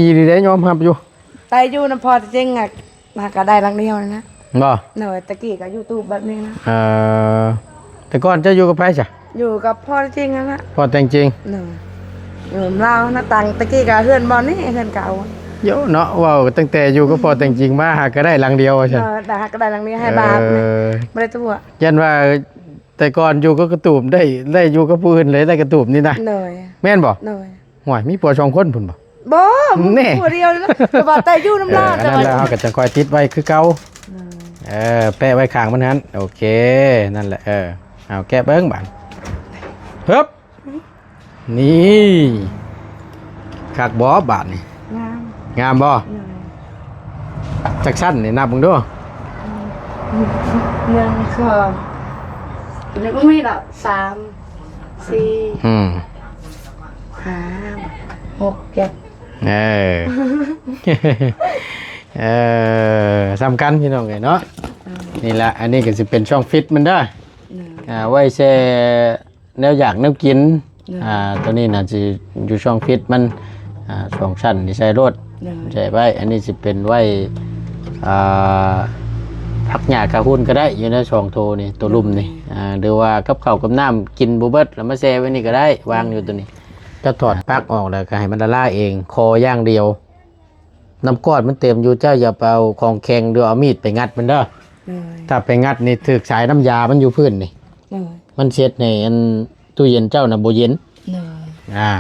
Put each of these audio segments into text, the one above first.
ດີເດ້ ຍອມຮັບຢູ່. ໄປຢູ່ນຳພໍ່ແທ້ຈິງອະ ຫາກະໄດ້ຫຼັງດຽວນີ້ນະ. ບໍ່? ໂດຍ ແຕ່ກີ້ກະຢູ່ຕູບແບບນີ້ນະ. ເອີ ແຕ່ກ່ອນເຈົ້າຢູ່ກັບໃຜຊະ? ຢູ່ກັບພໍ່ແທ້ຈິງຫັ້ນນະ. ພໍ່ແທ້ຈິງ? ໂດຍ ຢູ່ນຳລາວນະ. ຕັ້ງແຕ່ກີ້ກະເຮືອນບ່ອນນີ້ ເຮືອນເກົ່າ. ໂຢເນາະ ເວົ້າຕັ້ງແຕ່ຢູ່ກັບພໍ່ແທ້ຈິງມາ ຫາກະໄດ້ຫຼັງດຽວວ່າຊັ້ນ. ເອີ ຫາກະໄດ້ຫຼັງນີ້ໃຫ້ບາບນະ. ເອີ ບໍ່ໄດ້ຕົວະ. ຢ້ານວ່າແຕ່ກ່ອນຢູ່ກັບກະຕູບ ໄດ້ ໄດ້ຢູ່ກັບຜູ້ອື່ນເລີຍ ໄດ້ກະຕູບນີ້ນະ. ໂດຍ ແມ່ນບໍ່? ໂດຍ. ຫ້ວຍ ມີຜົວສອງຄົນພຸ້ນບໍ່? ບໍ່ ແນ່ ຜົວດຽວນະ ແຕ່ວ່າແຕ່ຢູ່ນຳລາວ. ເອີ ແຕ່ວ່າ ອັນນັ້ນແລ້ວເຮົາກະຈັ່ງຄ່ອຍຕິດໄວ້ຄືເກົ່າ. ເອີ ເອີ ແປະໄວ້ຂ້າງມັນຫັ້ນ. ໂອເຄ ນັ້ນແຫຼະ. ເອີ ເອົາແກະເບິ່ງບາດ. ເຮີບ ນີ້ ຄັກບໍ່ບາດນີ້? ງາມ ງາມບໍ່? ໂດຍ. ຈັກຊັ້ນນີ້ ນັບເບິ່ງດູ. ໜຶ່ງ ສອງ ນີ້ບໍ່ມີດອກ ສາມ ສີ່ ອືມ ຫ້າ ຫົກ ເຈັດ. ເອີ ເອີ ສ່ຳກັນພີ່ນ້ອງເອີຍເນາະ. ເອີ ນີ້ລະ ອັນນີ້ກະຊິເປັນຊ່ອງຟິດມັນເດີ. ໂດຍ. ອ່າ ໄວ້ແຊ່ ແນວຢາກແນວກິນ. ໂດຍ. ອ່າ ໂຕນີ້ນະຊິຢູ່ຊ່ອງຟິດມັນ ອ່າ ສອງຊັ້ນນີ້ໃສ່ໂລດ. ໂດຍ. ໃສ່ໄວ້ ອັນນີ້ຊິເປັນໄວ້ ອ່າ ຜັກຫຍ້າຂາຫຸ່ນກະໄດ້ ຢູ່ໃນຊ່ອງໂຖນີ້ ໂຕລຸ່ມນີ້. ໂດຍ. ອ່າ ຫຼືວ່າກັບເຂົ້າກັບນ້ຳກິນບໍ່ເບິດ ແລ້ວມາແຊ່ໄວ້ນີ້ກະໄດ້ ວາງຢູ່ໂຕນີ້. ໂດຍ. ກະຖອດປັກອອກແລ້ວກະໃຫ້ມັນລະລາຍເອງ ຂໍຢ່າງດຽວ ນ້ຳກ້ອນມັນເຕັມຢູ່ ເຈົ້າຢ່າໄປເອົາຂອງແຂງ ຫຼືເອົາມີດໄປງັດມັນເດີ. ໂດຍ. ຖ້າໄປງັດນີ້ຖືກສາຍນ້ຳຢາມັນຢູ່ພື້ນນີ້. ໂດຍ. ມັນຊິເຮັດໃຫ້ອັນ ຕູ້ເຢັນເຈົ້ານະບໍ່ເຢັນ. ໂດຍ. ອ່າ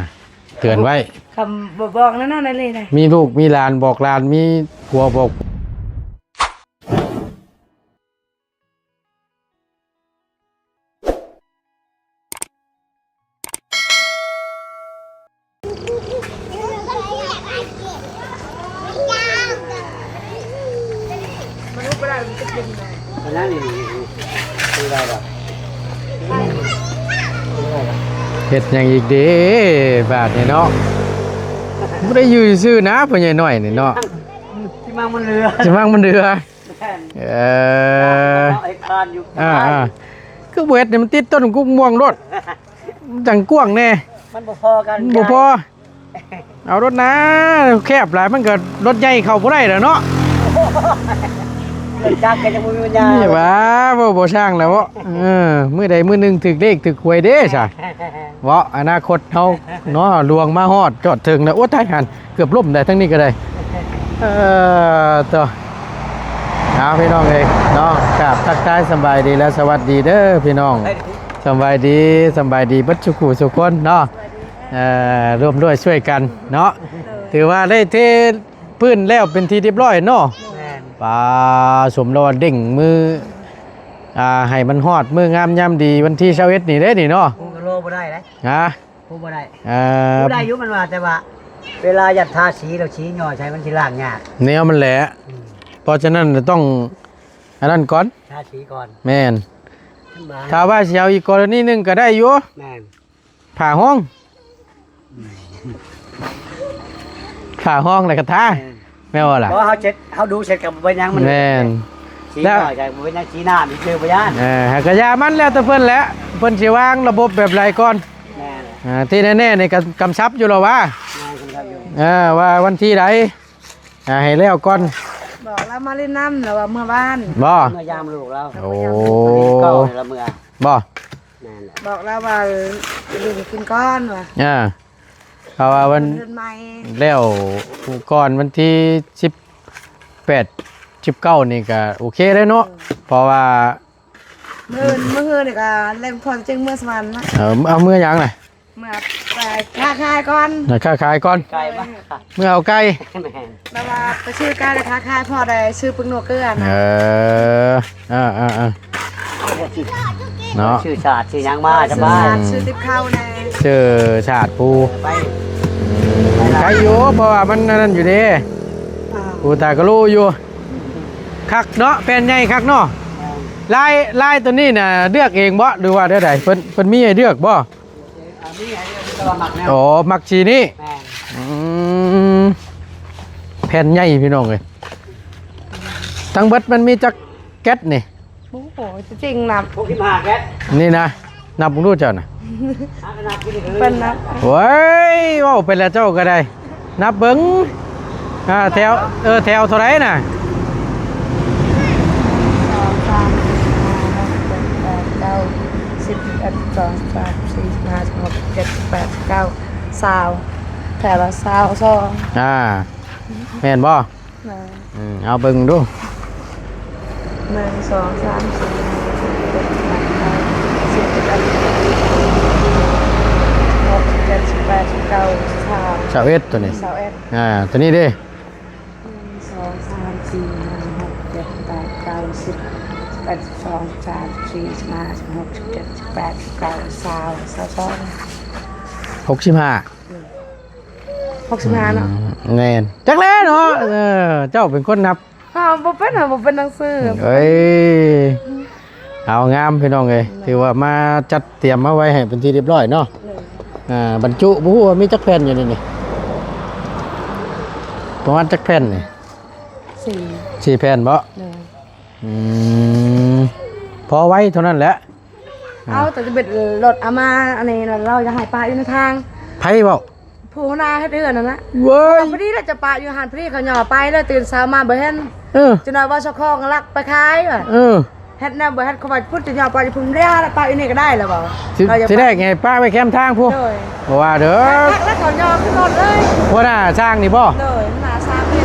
ເຕືອນໄວ້ ຄຳບໍ່ບອກນັ້ນນະ ເລີຍນະ. ມີລູກມີຫຼານບອກຫຼານ ມີຜົວບອກ. ເຮັດຫຍັງອີກເດ້ບາດນີ້ເນາະ? ບໍ່ໄດ້ຢູ່ຊື່ໆນະ ພໍ່ໃຫຍ່ນ້ອຍນີ້ເນາະ. ຊິມັງມັນເຫຼືອ ຊິມັງມັນເຫຼືອ. ແມ່ນ. ເອີ ເຮັດຄານຢູ່. ອ່າໆ ຄືບໍ່ເຮັດໃຫ້ມັນຕິດຕົ້ນກຸກມ່ວງໂລດ ຈັ່ງກວ້າງແດ່. ມັນບໍ່ພໍກັນ ມັນບໍ່ພໍ. ເອົາໂລດນາ ແຄບຫຼາຍມັນກະລົດໃຫຍ່ເຂົ້າບໍ່ໄດ້ແລ້ວເນາະ. ລົດຈັກກະຍັງບໍ່ມີປັນຍາ. ນີ້ຫວາ ເວົ້າບໍ່ຊ່າງແລ້ວເນາະ. ເອີ ມື້ໃດມື້ໜຶ່ງຖືກເລກຖືກຫວຍເດ້ຊະ ເນາະ ອະນາຄົດເຮົາເນາະ. ຫຼວງມາຮອດຈອດເຖິງແລ້ວ ໂອ້ ຕາຍຫັ້ນ ເກືອບລົ້ມໄດ້ ທາງນີ້ກະໄດ້. ເອີ ໂຕ ເອົາ ພີ່ນ້ອງເອີຍເນາະ ກາບທັກທາຍສະບາຍດີ ແລະ ສະຫວັດດີເດີພີ່ນ້ອງ. ສະບາຍດີ ສະບາຍດີເບິດສູ່ຜູ້ສູ່ຄົນເນາະ. ເອີ ຮ່ວມດ້ວຍຊ່ວຍກັນເນາະ. ຖືວ່າໄດ້ເທພື້ນແລ້ວເປັນທີ່ຮຽບຮ້ອຍເນາະ. ແມ່ນ. ປາ ສົມແລ້ວວ່າເລັ່ງມື້ ອ່າ ໃຫ້ມັນຮອດມື້ງາມຍາມດີ ວັນທີຊາວເອັດນີ້ເດ້ນີ້ເນາະ. ຜູ້ກະລໍບໍ່ໄດ້ເດ້. ຮະ? ຜູ້ບໍ່ໄດ້. ເອີ ຜູ້ໄດ້ຢູ່ມັນວ່າ ແຕ່ວ່າເວລາຢາກທາສີແລ້ວສີຫຍໍ້ໃສ່ມັນຊິລ້າງຍາກ ແນວມັນແຫຼະ. ອືມ ເພາະສະນັ້ນຕ້ອງອັນນັ້ນກ່ອນ ທາສີກ່ອນ. ແມ່ນ. ຖ້າວ່າຊິເອົາອີກກໍລະນີໜຶ່ງກະໄດ້ຢູ່. ແມ່ນ. ຜ້າຫ້ອງ ຜ້າຫ້ອງແລ້ວກະທາ. ແມ່ນ. ແມ່ນບໍ່ລະ? ບໍ່ ເຮົາເຊັດ ເຮົາດູເຊັດກະບໍ່ເປັນຫຍັງ. ມັນ ແມ່ນ. ສີໜ້ອຍກະບໍ່ເປັນຫຍັງ ສີນ້ຳນີ້ຄືບໍ່ຢ້ານ. ເອີ ຫາກະຢ່າມັນ ແລ້ວແຕ່ເພິ່ນແຫຼະ ເພິ່ນຊິວາງລະບົບແບບໃດກ່ອນ. ແມ່ນ. ອ່າ ທີ່ແນ່ໆນີ້ກະກຳຊັບຢູ່ແລ້ວຫວາ? ແມ່ນ ກຳຊັບຢູ່. ເອີ ວ່າວັນທີໃດ ອ່າ ໃຫ້ແລ້ວກ່ອນ. ບອກລາວມາຫຼິ້ນນຳ ລາວວ່າເມືອບ້ານ. ບໍ່? ເມືອຢາມລູກລາວ. ໂອ້ ເກົ່າລະເມືອ. ບໍ່? ແມ່ນແຫຼະ. ບອກລາວວ່າຫຼິ້ນກິນກ່ອນວ່າ. ອ່າ ເພາະວ່າວັນ ເດືອນໃໝ່ແລ້ວກ່ອນວັນທີສິບແປດ ສິບເກົ້ານີ້ກະໂອເຄເດ້ເນາະ. ເອີ ເພາະວ່າມື້ອື່ນ ມື້ອື່ນນີ້ກະແລ່ນພໍຈະຈຶ່ງເມືອສະຫວັນນະ. ເອີ ເອົາເມືອຫຍັງນະ? ເມືອໄປຄ້າຂາຍກ່ອນ. ໄປຄ້າຂາຍກ່ອນ. ໄກ່ມາ ເມືອເອົາໄກ່. ແມ່ນ. ແບບວ່າໄປຊື້ໄກ່ແລ້ວຄ້າຂາຍ ພໍໄດ້ຊື້ປຶກນົວເກືອນະ. ເອີ ເອີໆໆ ເນາະ ຊື້ສາດຊື້ຫຍັງມາສະບາຍ. ຊື້ສາດ ອືມ ຊື້ຕິບເຂົ້າແດ່ ຊື້ສາດປູ. ໄປ ໄປ ໄປຢູ່ ເພາະວ່າມັນອັນນັ້ນຢູ່ເດ້. ອ່າ ປູຕາກະໂລຢູ່. ຄັກເນາະ ແຜ່ນໃຫຍ່ຄັກເນາະ. ແມ່ນ. ລາຍ ລາຍໂຕນີ້ນະເລືອກເອງບໍ່ ຫຼືວ່າແນວໃດ? ເພິ່ນ ເພິ່ນມີໃຫ້ເລືອກບໍ່? ອໍ ມັກສີນີ້. ແມ່ນ. ອືມ ແຜ່ນໃຫຍ່ພີ່ນ້ອງເອີຍ. ທັງເບິດມັນມີຈັກແກັດນີ້? ໂອ້ໂຫ ຈິງນັບ ຫົກສິບຫ້າແກັດ. ນີ້ນະ ນັບເບິ່ງດູເຈົ້ານະ. ເພິ່ນນັບ. ໂອ້ຍ ເວົ້າໄປແລ້ວເຈົ້າກະໄດ້ ນັບເບິ່ງ. ອ່າ ແຖວ ເອີ ແຖວເທົ່າໃດນະ? ໜຶ່ງ ສອງ ສາມ ສີ່ ຫ້າ ຫົກ ເຈັດ ແປດ ເກົ້າ ສິບ ສິບເອັດ ສິບສອງ ສິບສາມ ສິບສີ່ ສິບຫ້າ ສິບຫົກ ສິບເຈັດ ສິບແປດ ສິບເກົ້າ ຊາວ ແຖວລະຊາວສອງ. ອ່າ ແມ່ນບໍ່? ເອີ ອືມ ເອົາເບິ່ງດູ ໜຶ່ງ ສອງ ສາມ ສີ່ ຫ້າ ຫົກ ເຈັດ ແປດ ເກົ້າ ສິບ ສິບເອັດ ສິບສອງ ສິບສາມ ສິບສີ່ ສິບຫ້າ ສິບຫົກ ສິບເຈັດ ສິບແປດ ສິບເກົ້າ ຊາວ ຊາວເອັດ ໂຕນີ້ ຊາວເອັດ ອ່າ ໂຕນີ້ເດ້ ໜຶ່ງ ສອງ ສາມ ສີ່ ຫ້າ ຫົກ ເຈັດ ແປດ ເກົ້າ ສິບ ສິບເອັດ ສິບສອງ ສິບສາມ ສິບສີ່ ສິບຫ້າ ສິບຫົກ ສິບເຈັດ ສິບແປດ ສິບເກົ້າ ຊາວ ຊາວສອງ ຫົກສິບຫ້າ ອືມ ຫົກສິບຫ້າເນາະ ອືມ ແມ່ນ ຈັກແລ້ວເນາະ ເອີ ເຈົ້າເປັນຄົນນັບ ເຮົາບໍ່ເປັນ ເຮົາບໍ່ເປັນໜັງສື ເອີຍ ເອົາງາມພີ່ນ້ອງເອີຍ ເອີ ຖືວ່າມາຈັດຕຽມມາໄວ້ໃຫ້ເປັນທີ່ຮຽບຮ້ອຍເນາະ ເອີ ອ່າ ບັນຈຸ ບໍ່ຮູ້ວ່າມີຈັກແຜ່ນຢູ່ໃນນີ້ ປະມານຈັກແຜ່ນນີ້? ສີ່ ສີ່ແຜ່ນບໍ? ເອີ ອືມ ພໍໄວ້ເທົ່ານັ້ນແຫຼະ ເອົາ ອ່າ ແຕ່ຈະເປັນລົດເອົາມາ ອັນນີ້ລາວຢາກໃຫ້ປະຢູ່ໃນທາງ ໃຜເວົ້າ? ຜູ້ຫົວໜ້າເຮັດເຮືອນຫັ້ນນະ ເວີຍ ພໍດີລະຈະປະຢູ່ຫັ້ນ ພໍດີເຂົາຍ່ອໄປ ແລ້ວຕື່ນເຊົ້າມາບໍ່ເຫັນ ເອີ ຈັກໜ້ອຍວ່າເຈົ້າຂອງລັກໄປຂາຍວ່າ ເອີ ເຮັດແນວບໍ່ເຮັດ ເຂົາວ່າພຸ້ນຈະຍ່ອໄປຢູ່ພຸ້ນ ບໍ່ໄດ້ລະ ປະຢູ່ນີ້ກໍໄດ້ລະວ່າ ທີ ທີແລກໃຫ້ປະໄວ້ແຄມທາງພຸ້ນ ໂດຍ ບໍ່ວ່າເດີ ແລ້ວເຂົາຍ່ອຂຶ້ນລົດເລີຍ ຫົວໜ້າຊ່າງນີ້ບໍ່? ໂດຍ ຫົວໜ້າຊ່າງນີ້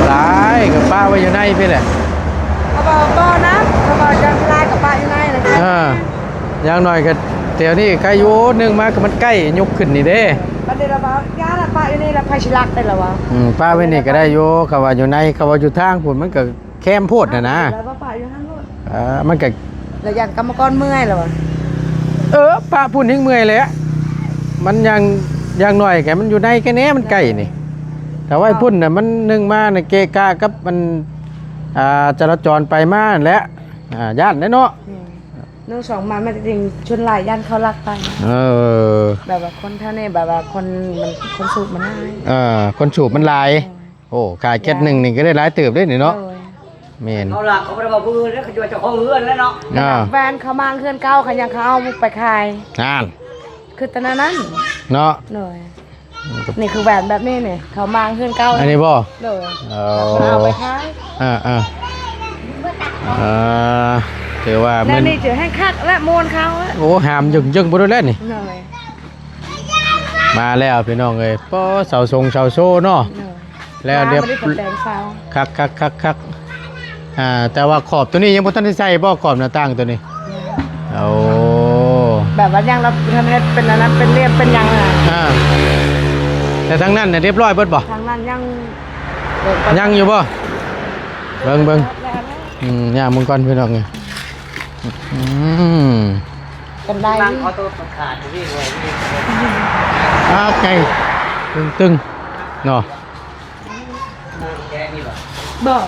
ຫຼາຍກໍປະໄວ້ຢູ່ໃນພີ້ແຫຼະ ເຂົາບອກບໍ່ນະ ເຂົາບອກຢ່າງຫຼາຍກໍປະຢູ່ໃນນະ ເອີ ຢ່າງໜ້ອຍກໍແຖວນີ້ໃກ້ຢູ່ ໜຶ່ງມາກໍມັນໃກ້ ຍົກຂຶ້ນນີ້ເດ້ ບັດນີ້ລະວ່າຢ່າລະປະຢູ່ນີ້ລະ ໃຜຊິລັກໄດ້ລະວ່າ ອືມ ປະໄວ້ນີ້ກໍໄດ້ຢູ່ ເຂົາວ່າຢູ່ໃນ ເຂົາວ່າຢູ່ທາງພຸ້ນ ມັນກໍແຄມໂພດຫັ້ນນະ ລະວ່າປະຢູ່ຫັ້ນໂລດ ເອີ ມັນກໍ ລະຢ້ານກຳມະກອນເມື່ອຍລະວ່າ ເອີ ປະພຸ້ນແຮ່ງເມື່ອຍແຫຼະ ມັນຢ່າງ ຢ່າງໜ້ອຍກໍມັນຢູ່ໃນແຄ່ແນ່ ມັນໃກ້ນີ້ ຖ້າໄວ້ພຸ້ນນະ ມັນໜຶ່ງມານະ ເກະກະກັບມັນ ອ່າ ຈະລາຈອນໄປມາຫັ້ນແຫຼະ ອ່າ ຢ້ານແຫຼະເນາະ ແມ່ນ ໜຶ່ງສອງມາ ແມ່ນຈິງ ຊົນຫຼາຍຢ້ານເຂົາລັກໄປ ເອີ ແບບວ່າຄົນແຖວນີ້ ແບບວ່າຄົນ ມັນ ຄົນສູບມັນຫຼາຍ ເອີ ຄົນສູບມັນຫຼາຍ ເອີ ໂອ້ ຂາຍແກັດໜຶ່ງນີ້ກໍໄດ້ຫຼາຍເຕີບເດ້ນີ້ເນາະ ໂດຍ ແມ່ນ ເຂົາລັກ ເຂົາບໍ່ໄດ້ວ່າຜູ້ອື່ນເດ້ ເຂົາຢູ່ເຈົ້າຂອງເຮືອນແຫຼະເນາະ ອ່າ ແວ່ນເຂົາມາເຮືອນເກົ່າ ເຂົາຍັງເຂົາເອົາໄປຂາຍ ນັ້ນ ຄືຕະນັ້ນເນາະ ໂດຍ ນີ້ຄືແວ່ນແບບນີ້ນີ້ ເຂົາມາເຮືອນເກົ່າ ອັນນີ້ບໍ່? ໂດຍ ເອີ ເຂົາເອົາໄປຂາຍ ອ່າໆ ເອີ ຖືວ່າແນວນີ້ຈະແຮ່ງຄັກ ແລະ ມ່ວນເຂົາ ໂອ້ ຫາມຍຶກໆບໍ່ໄດ້ແລ້ວນີ້ ໂດຍ ມາແລ້ວພີ່ນ້ອງເອີຍ ປະ ເສົາຊົງເສົາໂຊເນາະ ໂດຍ ແລ້ວລຽບ ແຕ່ງເສົາ ຄັກໆໆໆ ອ່າ ແຕ່ວ່າຂອບໂຕນີ້ຍັງບໍ່ທັນໄດ້ໃສ່ບໍ່? ຂອບໜ້າຕ່າງໂຕນີ້ ຍັງ ໂອ້ ແບບວ່າຍັງລະບໍ່ທັນເຮັດເປັນອັນນັ້ນເປັນຫຼ່ຽມເປັນຫຍັງນະ ອ່າ ແຕ່ທາງນັ້ນນະລຽບຮ້ອຍເບິດບໍ່? ທາງນັ້ນຍັງ ຍັງຢູ່ບໍ່? ເບິ່ງໆ ອືມ ຍ່າງເບິ່ງກ່ອນພີ່ນ້ອງເອີຍ ອືມ ກັນໄດ ນັ່ງຂໍໂທດຂາດຢູ່ນີ້ເວີຍ ອ່າ ໄກຕຶງໆເນາະ ບໍ່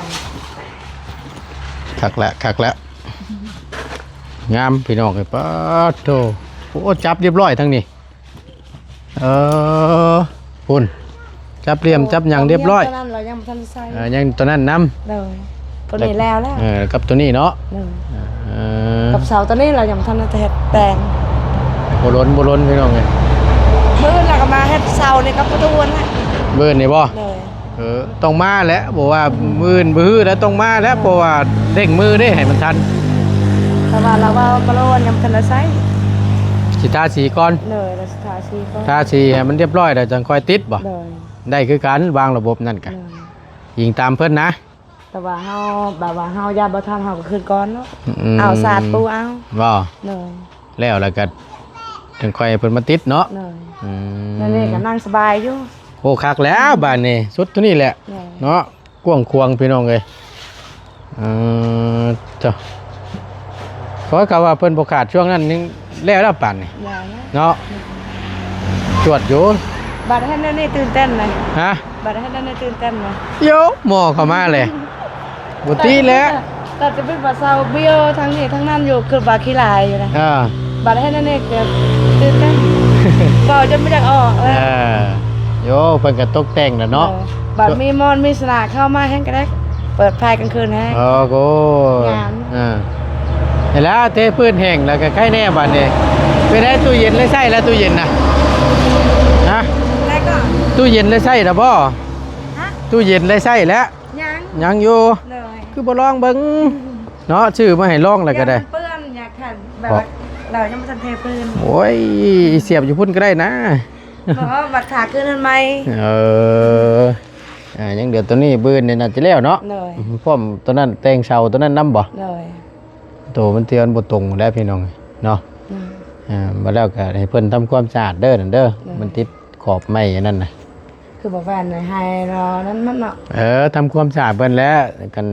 ຄັກແຫຼະ ຄັກແຫຼະ ງາມພີ່ນ້ອງເອີຍ ປາດໂທ້ ໂອ້ ຈັບລຽບຮ້ອຍທັງນີ້ ເອີ ພຸ້ນ ຈັບຫຼ່ຽມ ໂອ້ ຈັບຫຍັງລຽບຮ້ອຍ ຕົວນັ້ນລະຍັງບໍ່ທັນໃສ່ ເອີ ຍັງຕົວນັ້ນນຳ ໂດຍ ຕົວນີ້ແລ້ວແລ້ວ ເອີ ກັບຕົວນີ້ເນາະ ໂດຍ ເອີ ກັບເສົາຕົວນີ້ລະຍັງບໍ່ທັນໄດ້ເຮັດແຕ່ງ ບໍ່ລົ້ນ ບໍ່ລົ້ນພີ່ນ້ອງເອີຍ ມື້ອື່ນລະກໍມາເຮັດເສົານີ້ກັບປະຕູຫັ້ນແຫຼະ ມື້ອື່ນນີ້ບໍ່? ໂດຍ ເອີ ຕ້ອງມາແຫຼະ ບໍ່ວ່າມື້ອື່ນມື້ຮືລະຕ້ອງມາແຫຼະ ເພາະວ່າເລັ່ງມືເດ້ໃຫ້ມັນທັນ ແຕ່ວ່າລາວວ່າປະໂລນຍັງບໍ່ທັນໄດ້ໃຊ້ ຊິທາສີກ່ອນ ໂດຍ ລາວຊິທາສີກ່ອນ ທາສີໃຫ້ມັນລຽບຮ້ອຍແລ້ວຈັ່ງຄ່ອຍຕິດບໍ່? ໂດຍ ໄດ້ຄືກັນ ວາງລະບົບນັ້ນກະ ໂດຍ ອີງຕາມເພິ່ນນະ ແຕ່ວ່າເຮົາ ແບບວ່າເຮົາຢ້ານບໍ່ທັນ ເຮົາກໍຄືນກ່ອນເນາະ ອືມ ເອົາສາດປູເອົາ ບໍ່? ໂດຍ ແລ້ວລະກະຈັ່ງຄ່ອຍໃຫ້ເພິ່ນມາຕິດເນາະ ໂດຍ ອືມ ແລ້ວນີ້ກໍນັ່ງສະບາຍຢູ່ ໂອ້ ຄັກແລ້ວບາດນີ້ ສຸດໂຕນີ້ແຫຼະ ໂດຍ ເນາະ ກວ້າງຂວາງພີ່ນ້ອງເອີຍ ເອີ ເຈົ້າ ຂ້ອຍກໍວ່າເພິ່ນບໍ່ຂາດຊ່ວງນັ້ນ ຍັງແລ້ວແລ້ວປານນີ້ ແລ້ວແລ້ວ ເນາະ ອືມ ຈວດຢູ່ ບັດເຫັນແນວນີ້ຕື່ນເຕັ້ນເລີຍ ຮະ? ບັດເຮັດອັນນີ້ຕື່ນເຕັ້ນນະ ໂຍ ໝໍ້ເຂົ້າມາແຫຼະ ບໍ່ຕິແຫຼະ ກໍຈະເປັນວ່າຊາວບ້ຽວທາງນີ້ທາງນັ້ນຢູ່ ຄືວ່າຂີ້ລາຍຢູ່ນະ ອ່າ ບັດເຮັດອັນນີ້ກໍຕື່ນເຕັ້ນ ເວົ້າຈົນບໍ່ຢາກອອກເລີຍ ເອີ ໂຍ ເພິ່ນກໍຕົກແຕ່ງແຫຼະເນາະ ເອີ ບັດມີມອນມີສະໜາເຂົ້າມາແຮງກໍໄດ້ ເປີດໄຟກາງຄືນແຮງ ໂອ້ໂຫ ງາມ ອ່າ ເວລາເທພື້ນແຫ້ງແລ້ວກໍໄຄແນ່ບາດນີ້ ເປັນໄດ? ຕູ້ເຢັນໄດ້ໃຊ້ແລ້ວ ຕູ້ເຢັນນະ ຮະ? ໄດ້ກໍ ຕູ້ເຢັນໄດ້ໃຊ້ແລ້ວບໍ່? ຮະ? ຕູ້ເຢັນໄດ້ໃຊ້ແລ້ວ? ຍັງ ຍັງຢູ່. ໂດຍ ຄືບໍ່ລອງເບິ່ງເນາະ? ຊື້ມາໃຫ້ລອງແລ້ວກໍໄດ້. ຢ້ານມັນເປື້ອນ ຢາກແບບວ່າ ເຮົາຍັງບໍ່ທັນເທພື້ນ. ໂອ້ຍ ສຽບຢູ່ພຸ້ນກໍໄດ້ນະ. ບໍ່ ບັດຖ້າຄືນໃໝ່. ເອີ ອ່າ ຍັງເຫຼືອຕົວນີ້ ບືນນີ້ໜ້າຈະແລ້ວເນາະ. ໂດຍ ພ້ອມຕົວນັ້ນ ແຕ່ງເສົາຕົວນັ້ນນຳບໍ່? ໂດຍ ໂຕມັນເທື່ອມັນບໍ່ຕົງແລ້ວພີ່ນ້ອງເນາະ. ອືມ ອ່າ ມາແລ້ວກໍໃຫ້ເພິ່ນທຳຄວາມສະອາດເດີນັ້ນເດີ. ໂດຍ ມັນຕິດຂອບໄມ້ອັນນັ້ນນະ. ຄືບໍ່ແວ່ນໃຫ້ລໍນັ້ນມັນເນາະ. ເອີ ທຳຄວາມສະອາດເພິ່ນແຫຼະ ຄັນ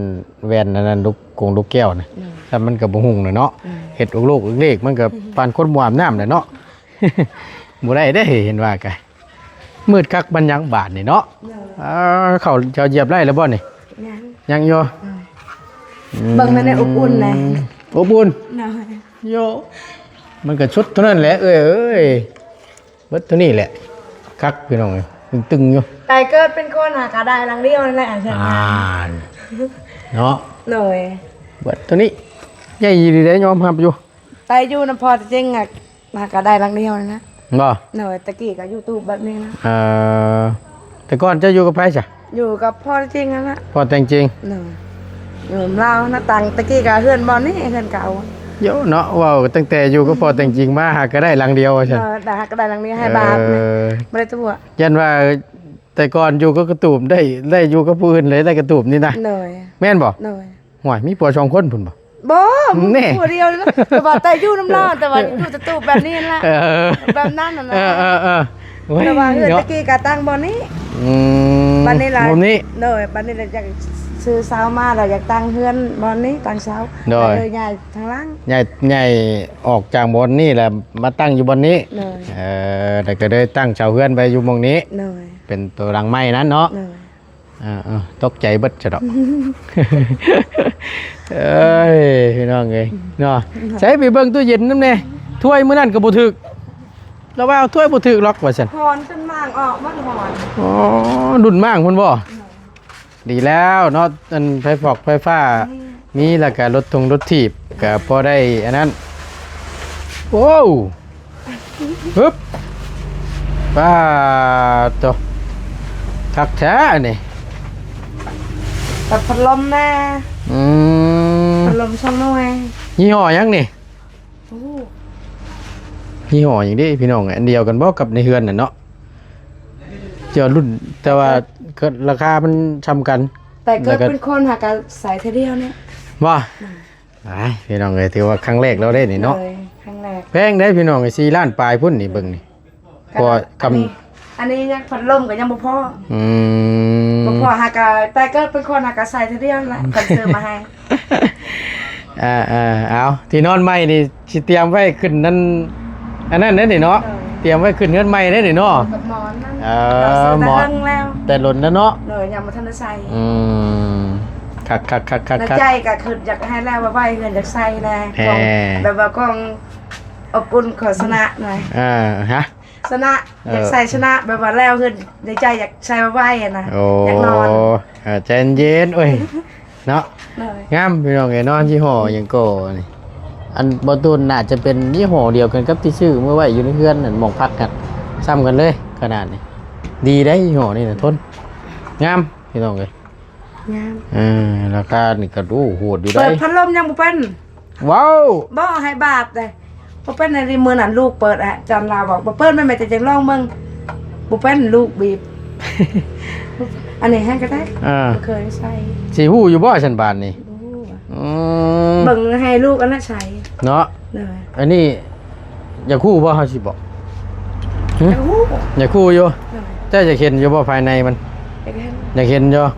ແວ່ນອັນນັ້ນລູກກົງລູກແກ້ວນະ. ໂດຍ ຊ້ຳມັນກໍບໍ່ຮຸ່ງແຫຼະເນາະ. ອືມ ເຮັດອອກລູກເລັກມັນກໍປານຄົນບໍ່ອາບນ້ຳແຫຼະເນາະ. ບໍ່ໄດ້ເດ້ ເຫັນວ່າກະມືດຄັກປານຫຍັງບາດນີ້ເນາະ. ໂດຍ ເອີ ເຂົ້າເຈົ້າຢຽບໄດ້ແລ້ວບໍ່ນີ້? ຍັງ ຍັງຢູ່. ອືມ ເບິ່ງໃນນີ້ອົບອຸ່ນນະ. ອືມ ອົບອຸ່ນ. ໂດຍ ໂຢ ມັນກໍສຸດເທົ່ານັ້ນແຫຼະເອີຍ ເອີຍ ເບິດເທົ່ານີ້ແຫຼະ. ຄັກພີ່ນ້ອງເອີຍ ຕຶງໆຢູ່. ແຕ່ເກີດເປັນຄົນຫາກໍໄດ້ຫຼັງດຽວນັ້ນແຫຼະ. ອ່າ ເນາະ. ໂດຍ ເບິດເທົ່ານີ້ ໃຫຍ່ດີເດ້ ຍອມຮັບຢູ່. ແຕ່ຢູ່ນຳພໍ່ຕົວຈິງອະ ຫາກໍໄດ້ຫຼັງດຽວນັ້ນນະ. ບໍ່? ໂດຍ ຕະກີ້ກໍຢູ່ຕູບແບບນີ້ນະ. ເອີ ແຕ່ກ່ອນເຈົ້າຢູ່ກັບໃຜຊະ? ຢູ່ກັບພໍ່ຕົວຈິງຫັ້ນລະ. ພໍ່ແຕ່ງຈິງ? ໂດຍ ຢູ່ນຳລາວນະ. ຕັ້ງແຕ່ກີ້ກໍເຮືອນບ່ອນນີ້ ເຮືອນເກົ່າ. ໂຢ ເນາະ ເວົ້າຕັ້ງແຕ່ຢູ່ກັບພໍ່ແຕ່ງຈິງມາ ຫາກໍໄດ້ຫຼັງດຽວວ່າຊັ້ນ. ເອີ ຫາກໍໄດ້ຫຼັງນີ້ ໃຫ້ບາບນະ. ເອີ ບໍ່ໄດ້ຕົວະ. ຢ້ານວ່າແຕ່ກ່ອນຢູ່ກັບກະຕູບໄດ້ ໄດ້ຢູ່ກັບຜູ້ອື່ນເລີຍ ໄດ້ກະຕູບນີ້ນະ. ໂດຍ ແມ່ນບໍ່? ໂດຍ ຫ້ວຍ ມີຜົວສອງຄົນພຸ້ນບໍ່? ບໍ່ ແນ່ ມີຜົວດຽວນີ້ລະ. ແຕ່ວ່າແຕ່ຢູ່ນຳລາວ ແຕ່ວ່າຢູ່ແຕ່ຕູບແບບນີ້ຫັ້ນລະ. ເອີ ແບບນັ້ນນະ. ເອີໆໆ ໂອ້ຍ ແຕ່ວ່າເຮືອນ ເນາະ ແຕ່ກີ້ກໍຕັ້ງບ່ອນນີ້. ອືມ ບັດນີ້ລະ ບ່ອນນີ້. ໂດຍ ບັດນີ້ລະຢາກຊື້ເສົາມາລະ ຢາກຕັ້ງເຮືອນບ່ອນນີ້ ຕັ້ງເສົາ. ໂດຍ ກໍເລີຍຍ້າຍທາງຫຼັງ ຍ້າຍ ຍ້າຍອອກຈາກບ່ອນນີ້ລະ ມາຕັ້ງຢູ່ບ່ອນນີ້. ໂດຍ ເອີ ແລ້ວກໍເລີຍຕັ້ງເສົາເຮືອນໄວ້ຢູ່ໝ່ອງນີ້. ໂດຍ ເປັນໂຕຫຼັງໃໝ່ນັ້ນເນາະ. ໂດຍ ອ່າໆ ຕົກໃຈເບິດຊະດອກ. ເອີຍ ພີ່ນ້ອງເອີຍເນາະ. ໃສ່ໄປເບິ່ງຕູ້ເຢັນນຳແດ່. ຖ້ວຍມື້ນັ້ນກໍບໍ່ຖືກ ລາວວ່າເອົາຖ້ວຍບໍ່ຖືກຫຼອກວ່າຊັ້ນ. ຫອນຈົນມ້າງອອກໝົດຫອນ. ອໍ ລຸ້ນມ້າງພຸ້ນບໍ່? ໂດຍ ດີແລ້ວເນາະ ອັນໄຟຟອກໄຟຟ້າ ອືມ ມີ ແລ້ວກໍລົດທົງລົດຖີບກໍພໍໄດ້ອັນນັ້ນ. ໂອ້ ຮຶບ ປາໂຕ ຄັກແທ້ອັນນີ້. ແຕ່ພັດລົມນະ. ອືມ ພັດລົມສອງໜ່ວຍ. ຍີ່ຫໍ້ຫຍັງນີ້? ໂອ້ ຍີ່ຫໍ້ຫຍັງເດ້ພີ່ນ້ອງ? ອັນດຽວກັນບໍ່ກັບໃນເຮືອນນັ້ນເນາະ? ເຈົ້າລຸ້ນ ແຕ່ວ່າ ແຕ່ເກີດ ລາຄາມັນຊ່ຳກັນ. ແຕ່ເກີດ ແລ້ວກໍເປັນຄົນຫາກໍໃສ່ເທື່ອດຽວນີ້. ວ່າ ອືມ ອ້າຍ ພີ່ນ້ອງເອີຍ ຖືວ່າຄັ້ງແລກແລ້ວເດ້ນີ້ເນາະ. ໂດຍ ຄັ້ງແລກ. ແພງເດ້ພີ່ນ້ອງເອີຍ ສີ່ລ້ານປາຍພຸ້ນນີ້ ເບິ່ງນີ້. ກໍ ກໍ ອັນນີ້ ອັນນີ້ຍັງພັດລົມກໍຍັງບໍ່ພໍ. ອືມ ບໍ່ພໍ ຫາກໍ ແຕ່ເກີດເປັນຄົນຫາກໍໃສ່ເທື່ອດຽວລະ ເພິ່ນຊື້ມາໃຫ້. ອ່າໆ ເອົາ ທີ່ນອນໃໝ່ນີ້ ຊິຕຽມໄວ້ຂຶ້ນນັ້ນ ອັນນັ້ນເດ້ນີ້ເນາະ. ໂດຍ ຕຽມໄວ້ຂຶ້ນເຮືອນໃໝ່ເດ້ນີ້ເນາະ. ກັບໝອນນັ້ນ ເອີ ໝອນ ແຕ່ດົນແລ້ວເນາະ. ໂດຍ ຍັງບໍ່ທັນໄດ້ໃສ່. ອືມ ຄັກໆໆໆໆ. ໃນໃຈກໍຄິດຢາກໃຫ້ແລ້ວໄວໆ ເຮືອນຢາກໃສ່ແດ່ ແບບວ່າຂອງອົບອຸ່ນຂອງຊະນະນະ. ອ່າ ຮະ ຊະນະ ເອີ ຢາກໃສ່ຊະນະ ແບບວ່າແລ້ວເຮືອນໃນໃຈຢາກໃສ່ໄວໆ ຫັ້ນນະ. ໂອ້ ຢາກນອນ. ເອີ ໃຈເຢັນໆ ໂອ້ຍ ເນາະ. ໂດຍ ງາມພີ່ນ້ອງເອີຍເນາະ. ຍີ່ຫໍ້ຫຍັງກໍນີ້ ອັນບໍ່ຕູນໜ້າຈະເປັນຍີ່ຫໍ້ດຽວກັນກັບທີ່ຊື້ມາໄວ້ຢູ່ໃນເຮືອນນັ້ນ ໝ່ອງພັກກັນ ຊ່ຳກັນເລີຍຂະໜາດນີ້. ດີໄດ໋ຍີ່ຫໍ້ນີ້ນະ ທົນ ງາມພີ່ນ້ອງເອີຍ ງາມ. ເອີ ລາຄານີ້ກໍ ໂອ້ ໂຫດຢູ່ໄດ໋. ເປີດພັດລົມຍັງບໍ່ເປັນ. ເວົ້າ ບໍ່ໃຫ້ບາບເດ້ ບໍ່ເປັນ. ໃນມື້ນັ້ນລູກເປີດອາຈານລາວບອກ ບໍ່ເປີດ ແມ່ແຕ່ຈັ່ງລອງເບິ່ງ ບໍ່ເປັນ ລູກບີບ. ອັນນີ້ໃຫ້ກໍໄດ້ ອ່າ ບໍ່ເຄີຍໃສ່. ຊິຮູ້ຢູ່ບໍ່ຊັ້ນບາດນີ້? ບໍ່ຮູ້. ອືມ ເບິ່ງໃຫ້ລູກອັນນັ້ນໃສ່ເນາະ. ໂດຍ ອັນນີ້ຢາກຮູ້ບໍ່ ເຮົາຊິບອກ? ຫຶ? ຢາກຮູ້ ຢາກຮູ້ຢູ່. ໂດຍ ເຈົ້າຢາກເຫັນຢູ່ບໍ່ພາຍໃນມັນ? ຢາກເຫັນ ຢາກເຫັນຢູ່. ໂດຍ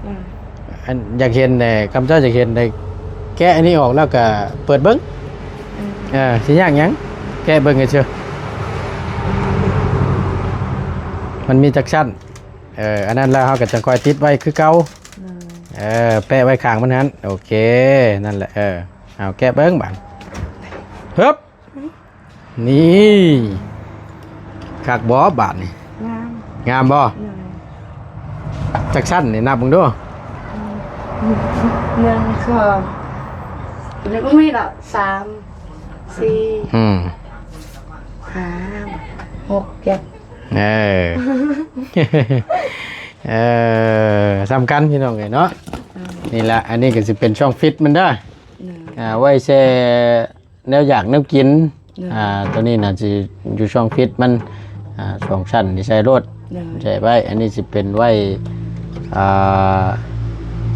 ອັນຢາກເຫັນແດ່ ຄຳເຈົ້າຢາກເຫັນແດ່ ແກະອັນນີ້ອອກແລ້ວກະເປີດເບິ່ງ. ອືມ ເອີ ຊິຍາກຫຍັງ ແກະເບິ່ງເສີ ມັນມີຈັກຊັ້ນ. ເອີ ອັນນັ້ນແລ້ວເຮົາກໍຈະຄ່ອຍຕິດໄວ້ຄືເກົ່າ. ໂດຍ ເອີ ແປະໄວ້ຂ້າງມັນຫັ້ນ. ໂອເຄ ນັ້ນແຫຼະ. ເອີ ເອົາແກະເບິ່ງບາດ ຮຶບ. ນີ້ ຄັກບໍ່ບາດນີ້? ງາມ ງາມບໍ່? ໂດຍ ຈັກຊັ້ນນີ້ ນັບເບິ່ງດູ. ອືມ ໜຶ່ງ ສອງ ໜຶ່ງ ມີດອກ ສາມ ສີ່ ອືມ ຫ້າ ຫົກ ເຈັດ. ເອີ ເອີ ສ່ຳກັນພີ່ນ້ອງເອີຍເນາະ. ເອີ ນີ້ລະ ອັນນີ້ກໍຊິເປັນຊ່ອງຟິດມັນເດີ. ເອີ ອ່າ ໄວ້ແຊ່ແນວຢາກແນວກິນ. ເອີ ອ່າ ຕົວນີ້ນະຊິຢູ່ຊ່ອງຟິດມັນ ອ່າ ສອງຊັ້ນນີ້ໃສ່ໂລດ. ເອີ ໃສ່ໄວ້ ອັນນີ້ຊິເປັນໄວ້ ອ່າ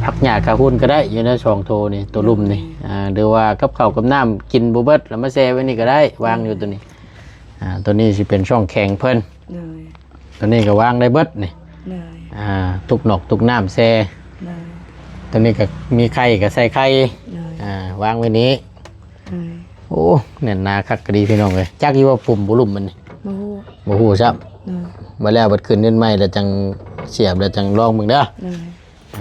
ຜັກຫຍ້າກະຫຸ່ນກໍໄດ້ ຢູ່ໃນຊ່ອງໂຖນີ້ ໂຕລຸ່ມນີ້. ເອີ ອ່າ ຫຼືວ່າກັບເຂົ້າກັບນ້ຳກິນບໍ່ເບິດ ແລ້ວມາແຊ່ໄວ້ນີ້ກໍໄດ້ ວາງຢູ່ ເອີ ຕົວນີ້. ອ່າ ຕົວນີ້ຊິເປັນຊ່ອງແຂງເພິ່ນ. ໂດຍ ຕົວນີ້ກໍວາງໄດ້ເບິດນີ້. ໂດຍ ອ່າ ຕຸກນອກຕຸກນ້ຳແຊ່. ໂດຍ ຕົວນີ້ກໍມີໄຂ່ກໍໃສ່ໄຂ່. ໂດຍ ອ່າ ວາງໄວ້ນີ້. ໂດຍ ໂອ້ ແໜ້ນໜາຄັກກະດີພີ່ນ້ອງເອີຍ. ຈັກຢູ່ວ່າປຸ່ມບໍ່ລຸ່ມມັນນີ້? ບໍ່ຮູ້ ບໍ່ຮູ້ຊ້ຳ. ໂດຍ ບັດແລ້ວບັດຂຶ້ນເຮືອນໃໝ່ແລ້ວຈັ່ງສຽບ ແລ້ວຈັ່ງລອງເບິ່ງເດີ. ໂດຍ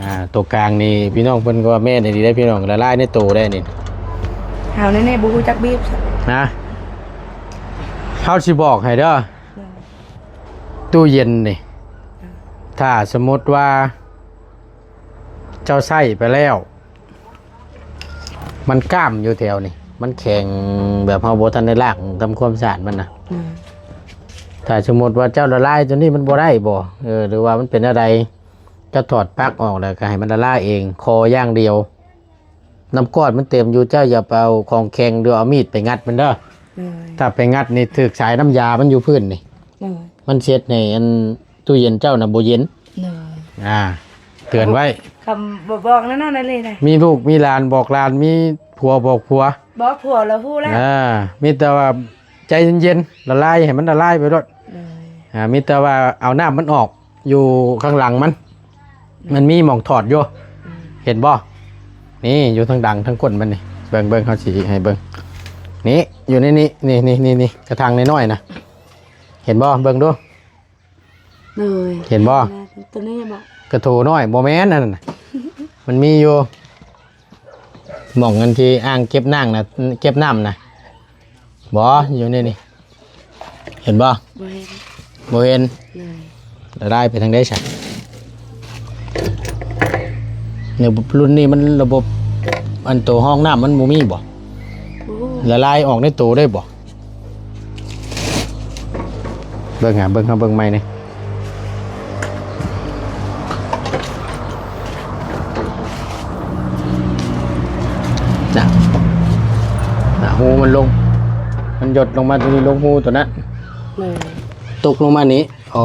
ອ່າ ຕົວກາງນີ້ພີ່ນ້ອງເພິ່ນກໍວ່າແມ່ນອີ່ຫຼີເດ້ພີ່ນ້ອງ ລະລາຍໃນໂຕໄດ້ນີ້. ເຮົາແນ່ໆ ບໍ່ຮູ້ຈັກບີບ. ນະ ເຮົາຊິບອກໃຫ້ເດີ. ໂດຍ ຕູ້ເຢັນນີ້ ຖ້າສົມມຸດວ່າເຈົ້າໃຊ້ໄປແລ້ວ ມັນກ້າມຢູ່ແຖວນີ້ ມັນແຂງ ແບບເຮົາບໍ່ທັນໄດ້ລ້າງທຳຄວາມສະອາດມັນນະ. ໂດຍ ຖ້າສົມມຸດວ່າເຈົ້າລະລາຍຕົວນີ້ມັນບໍ່ໄດ້ບໍ່ ເອີ ຫຼືວ່າມັນເປັນແນວໃດ ເຈົ້າຖອດປັກອອກແລ້ວກໍໃຫ້ມັນລະລາຍເອງ ຂໍຢ່າງດຽວ ນ້ຳກ້ອນມັນເຕັມຢູ່ ເຈົ້າຢ່າໄປເອົາຂອງແຂງ ຫຼືເອົາມີດໄປງັດມັນເດີ. ໂດຍ ຖ້າໄປງັດນີ້ຖືກສາຍນ້ຳຢາມັນຢູ່ພື້ນນີ້. ໂດຍ ມັນເຮັດໃຫ້ອັນຕູ້ເຢັນເຈົ້ານະບໍ່ເຢັນ. ໂດຍ ອ່າ ເຕືອນໄວ້ ຄຳບໍ່ບອກນັ້ນນະເລີຍນະ. ມີລູກມີຫຼານບອກຫຼານ ມີຜົວບອກຜົວ. ບອກຜົວແລ້ວຮູ້ແລ້ວ. ອ່າ ມີແຕ່ວ່າໃຈເຢັນໆ ລະລາຍໃຫ້ມັນລະລາຍໄປໂລດ. ໂດຍ ອ່າ ມີແຕ່ວ່າເອົານ້ຳມັນອອກ ຢູ່ຂ້າງຫຼັງມັນ ອືມ ມັນມີໝ່ອງຖອດຢູ່. ອືມ ເຫັນບໍ່? ນີ້ຢູ່ທາງດັງທາງກົ້ນມັນນີ້ ເບິ່ງ ເບິ່ງ ເຮົາຊິໃຫ້ເບິ່ງ. ນີ້ ຢູ່ໃນນີ້ ນີ້ ນີ້ ນີ້ ນີ້ ກະຖັງນ້ອຍໆນະ ເຫັນບໍ່? ເບິ່ງດູ. ໂດຍ ເຫັນບໍ່? ຕົວນີ້ບໍ່? ກະໂຖນ້ອຍ ບໍ່ແມ່ນອັນນັ້ນນະ ມັນມີຢູ່ ໝ່ອງອັນທີ່ອ່າງເກັບນ້ຳນະ ເກັບນ້ຳນະ. ບໍ່ ຢູ່ໃນນີ້ ເຫັນບໍ່? ບໍ່ເຫັນ ບໍ່ເຫັນ. ໂດຍ ລະລາຍໄປທາງໃດຊະ? ໃນລຸ້ນນີ້ມັນລະບົບ ອັນໂຕຮອງນ້ຳມັນບໍ່ມີບໍ່? ບໍ່ຮູ້ ລະລາຍອອກໃນໂຕໄດ້ບໍ່? ເບິ່ງຫາ ເບິ່ງ ເຮົາເບິ່ງໃໝ່ນີ້. ນະ ນະ ຮູມັນລົງ ມັນຢົດລົງມາຕົວນີ້ ລົງຮູຕົວນັ້ນ. ໂດຍ ຕົກລົງມານີ້. ໂອ້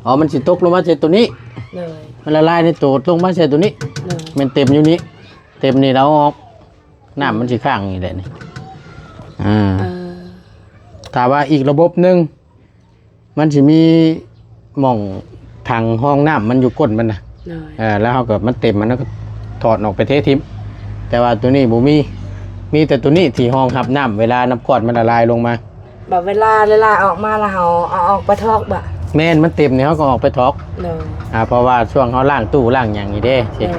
ອໍ ມັນຊິຕົກລົງມາໃສ່ຕົວນີ້. ໂດຍ ມັນລະລາຍໃນໂຕ ຕົກລົງມາໃສ່ຕົວນີ້. ໂດຍ ແມ່ນເຕັມຢູ່ນີ້ ເຕັມນີ້ ເຮົາເອົາອອກ ນ້ຳມັນຊິຄ້າງນີ້ແຫຼະນີ້. ອ່າ ເອີ ຖ້າວ່າອີກລະບົບໜຶ່ງ ມັນຊິມີໝ່ອງຖັງຮອງນ້ຳມັນຢູ່ກົ້ນມັນນະ. ໂດຍ ເອີ ແລ້ວເຮົາກໍ ມັນເຕັມ ມັນກໍຖອດອອກໄປເທຖິ້ມ. ແຕ່ວ່າຕົວນີ້ບໍ່ມີ ມີແຕ່ຕົວນີ້ທີ່ຮອງຮັບນ້ຳ ເວລານ້ຳກ້ອນມັນລະລາຍລົງມາ. ແບບເວລາລະລາຍອອກມາແລ້ວເຮົາເອົາອອກໄປຖອກບໍ່? ແມ່ນ ມັນເຕັມນີ້ເຮົາກໍອອກໄປຖອກ. ໂດຍ ອ່າ ເພາະວ່າຊ່ວງເຮົາລ້າງຕູ້ລ້າງຫຍັງນີ້ເດ້ ໂດຍ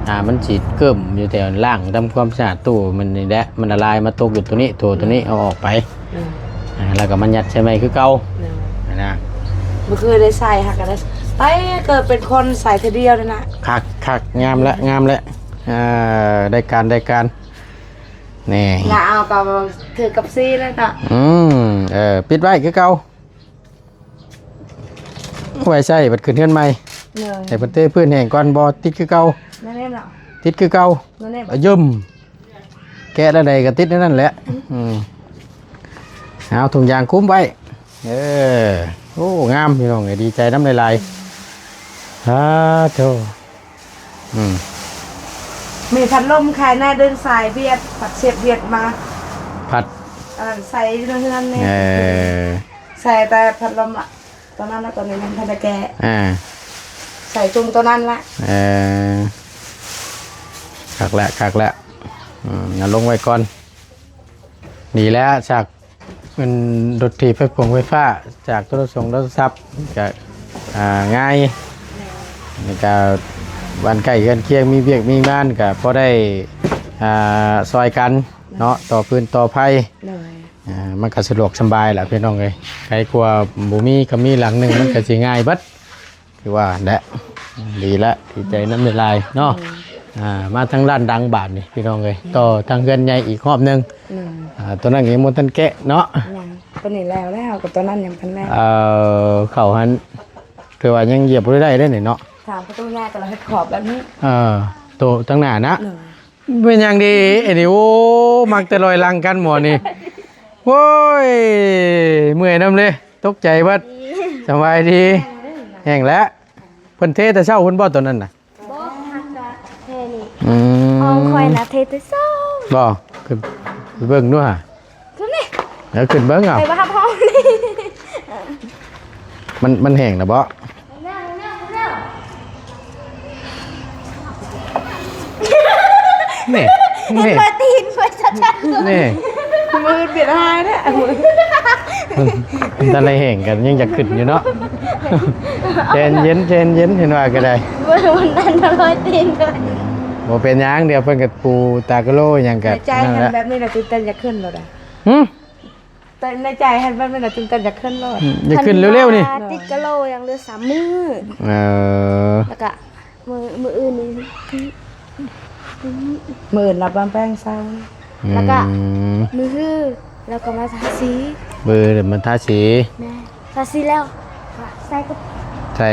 ອ່າ ມັນຊິເກີ້ມຢູ່ແຖວລ້າງທຳຄວາມສະອາດຕູ້ມັນນີ້ແຫຼະ ມັນລະລາຍມາຕົກຢູ່ຕົວນີ້ ໂຖຕົວນີ້ ໂດຍ ເອົາອອກໄປ. ໂດຍ ອ່າ ແລ້ວກໍມາຍັດໃສ່ໃໝ່ຄືເກົ່າ. ໂດຍ ຫັ້ນນະ ບໍ່ເຄີຍໄດ້ໃສ່ ຫາກກໍໄດ້ໃສ່ ໄປເກີດເປັນຄົນໃສ່ເທື່ອດຽວນີ້ນະ. ຄັກໆ ງາມແຫຼະ ງາມແຫຼະ. ເອີ ໄດ້ການ ໄດ້ການ. ນີ້ ລະເອົາກໍຖືກັບຊີແລ້ວເນາະ. ອືມ ເອີ ປິດໄວ້ຄືເກົ່າ ໄວ້ໃຊ້ບັດຂຶ້ນເຮືອນໃໝ່. ໂດຍ ໃຫ້ເພິ່ນເທພື້ນແຫ້ງກ່ອນ. ບໍ່ ຕິດຄືເກົ່າ. ນັ້ນແຫຼະເນາະ ຕິດຄືເກົ່າ. ນັ້ນແຫຼະ ອະຍຶມ ແກະແນວໃດກໍຕິດແນວນັ້ນແຫຼະ. ອືມ ເອົາຖົງຢາງຄຸມໄວ້. ເອີ ໂອ້ ງາມພີ່ນ້ອງເອີຍ ດີໃຈນຳຫຼາຍໆ. ສາທຸ. ອືມ ມີພັດລົມຂາຍໜ້າເດີນສາຍຫວຽດ ພັດເສບຫວຽດມາ ພັດ ອັນນັ້ນໃສ່ຢູ່ໃນເຮືອນນີ້. ເອີ ໃສ່ແຕ່ພັດລົມລະ ຕອນນັ້ນລະ ຕອນນີ້ມັນທັນໄດ້ແກະ. ອ່າ ໃສ່ຊຸມໂຕນັ້ນລະ. ເອີ ຄັກແຫຼະ ຄັກແຫຼະ. ອືມ ເອົາລົງໄວ້ກ່ອນ. ດີແລ້ວ ສາກ ເປັນລົດຖີບໄຟຟົງໄຟຟ້າ ຈາກໂທລະສົງໂທລະສັບ ກະ ອ່າ ງ່າຍ. ແລ້ວກະບ້ານໃກ້ເຮືອນຄຽງ ມີວຽກມີງານ ກະພໍໄດ້ ອ່າ ຊ່ອຍກັນເນາະ ໂດຍ ຕໍ່ຟືນຕໍ່ໄຟ. ໂດຍ ອ່າ ມັນກະສະດວກສະບາຍລະພີ່ນ້ອງເອີຍ ໄກກວ່າບໍ່ມີ ກະມີຫຼັງໜຶ່ງ ມັນກະຊິງ່າຍເບິດ. ຄືວ່າແຫຼະ ດີລະ ດີໃຈນຳຫຼາຍໆເນາະ. ໂດຍ ອ່າ ມາທາງຮ້ານດັງບາດນີ້ພີ່ນ້ອງເອີຍ ໂດຍ ຕໍ່ທາງເຮືອນໃຫຍ່ອີກຮອບໜຶ່ງ. ໂດຍ ອ່າ ຕົວນັ້ນຍັງບໍ່ທັນແກະເນາະ. ຍັງ ຕົວນີ້ແລ້ວແລ້ວ ກໍຕົວນັ້ນຍັງບໍ່ທັນແລ້ວ. ເອີ ເຂົ້າຫັ້ນ ແຕ່ວ່າຍັງຢຽບບໍ່ໄດ້ເດ້ນີ້ເນາະ. ທາງປະຕູຍາກກໍເຮັດຂອບແບບນີ້. ເອີ ໂຕະທາງໜ້ານະ. ໂດຍ. ເປັນຫຍັງດີ ອັນນີ້ ໂອ້ ມັກແຕ່ລອຍຫຼັງກັນໝໍນີ້. ໂອ້ຍ ເມື່ອຍນຳເດ້ ຕົກໃຈເບິດ. ສະບາຍດີ. ແຫ້ງແລ້ວ. ເພິ່ນເທແຕ່ເຊົ້າພຸ້ນບໍ່ ໂຕນັ້ນນະ? ບໍ່ ຫາກະແຄ່ນີ້. ອືມ ຫ້ອງຂ້ອຍນະເທແຕ່ເຊົ້າ. ບໍ່ ຂຶ້ນໄປເບິ່ງດູຫາ. ຂຶ້ນນີ້ ເອີ ຂຶ້ນເບິ່ງເອົາ. ໄປວ່າຫ້ອງນີ້ ມັນ ມັນແຫ້ງແລ້ວບໍ່? ແລ້ວ ແລ້ວ ແລ້ວ ນີ້ ນີ້ ເຫັນລອຍຕີນຂ້ອຍຊັດໆ ນີ້ ມືບຽດຫາຍແທ້. ມັນ ມັນທັນໄດ້ແຫ້ງກັນ ຍັງຢາກຂຶ້ນຢູ່ເນາະ. ໃຈເຢັນ ໃຈເຢັນ ເຫັນວ່າກໍໄດ້. ເບິ່ງມັນນັ້ນລອຍຕີນກ່ອນ. ບໍ່ເປັນຫຍັງ ດຽວເພິ່ນກໍປູຕາກະໂລຫຍັງກໍ ໃນໃຈຫັ້ນແບບນີ້ນະ ຕື່ນເຕັ້ນຢາກຂຶ້ນໂລດ. ຫື? ແຕ່ໃນໃຈຫັ້ນແບບນັ້ນນະ ຕື່ນເຕັ້ນຢາກຂຶ້ນໂລດ. ອືມ ຢາກຂຶ້ນເລັວໆນີ້. ຕິດກະໂລຍັງເຫຼືອສາມມື້. ເອີ ແລ້ວກະມື້ ມື້ອື່ນນີ້ ມື້ອື່ນລາວປອມແປງເຊົາ. ອືມ ແລ້ວກະມື້ຮື ແລ້ວກໍມາທາສີ. ມື້ມາທາສີ. ແມ່ນ ທາສີແລ້ວ ໃສ່ກະ ໃສ່